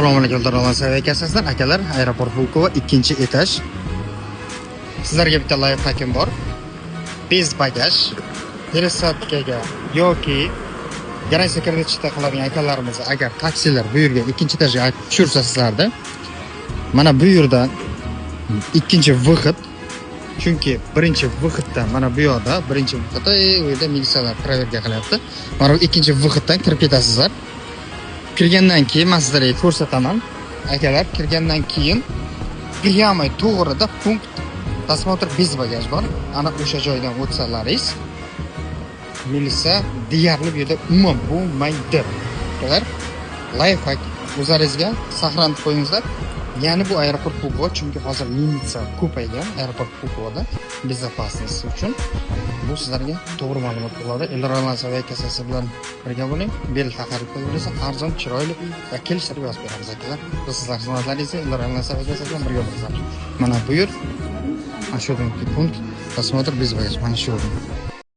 Assalomu alaykum, Darolon aviakassasidan akalar, aeroport Pulkovo, ikkinchi etaj. Sizlarga bitta лайфхак im bor. Без багаж, пересадка ga yoki garantiya kreditda qiladigan akalarimiz agar taksilar bu yerga, ikkinchi etajga tushirsa sizlarni, mana bu yerdan ikkinchi выход, chunki birinchi выход dan, mana bu yoqda birinchi выход da u yerda militsiyalar проверка qilyapti. Mana bu ikkinchi выход dan kirib ketasizlar. Kirgandan keyin man sizlarga ko'rsataman. Akalar, kirgandan keyin прямо to'g'rida пункт досмотр без багаж bor. Ana o'sha joydan o'tsalaringiz, militsiya deyarli bu yerda umuman bo'lmaydi. Akalar, лайфхак, o'zlaringizga saqlanib qo'yingizlar. Ya'ni bu aeroport Pulkovo, chunki hozir militsiya ko'paygan aeroport Pulkovoda, безопасность uchun bu sizlarga to'g'ri ma'lumot bo'ladi. Eldor Airlines aviakassasi bilan birga bo'ling. Bilet xarid qilib, arzon, chiroyli va kelishtirib yozib beramiz, akalar. Biz sizlar xizmatlaringizni Eldor Airlines aviakassasi bilan birga bo'lamiz. Mana bu yer, mana shu yerdan пункт досмотр без багаж, mana shu yerdan.